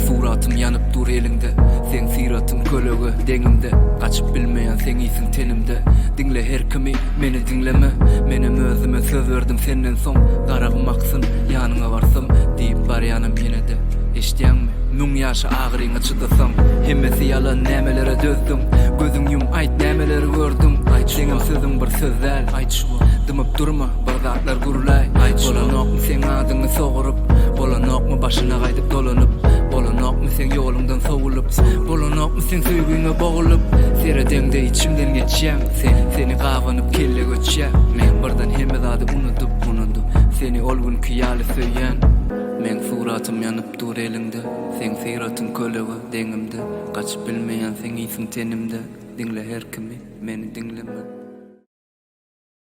Suratym ýanyp dur eliňde Seň syratyň kölege deňimde Gaçyp bilmeýän seň ysyň tenimde Diňle her kimi, meni diňleme Menem özüme söz berdim senden soň Garagym aksyn, ýanyňa barsam Diýip barýanam ýene-de Eşidýäňmi? Müň ýaşa agyryňa çydasaň Hemmesi ýalan nämelere dözdüň Gözüň ýum aýt nämeleri gördüň Aýt seňem sözüň bir söz däl Aýt şu Dymyp durma bir zatlar gürläý Aýt Bolanokmy seň adyňy soguryp Bolanokmy başyna gaýdyp dolanyp Bolanokmy seň ýoluňdan sowulyp Bolanokmy seň söýgüňe bogulyp Seredeňde içimden geçýäň Sen seni gabanyp kelle göçýä Men birden hemme zady unudyp unudyp Seni ol günki ýaly söýýän Meň suratym ýanyp dur eliňde Seň syratyň kölege deňimde Gaçyp bilmeýän seň ysyň tenimde Diňle her kimi, meni diňleme.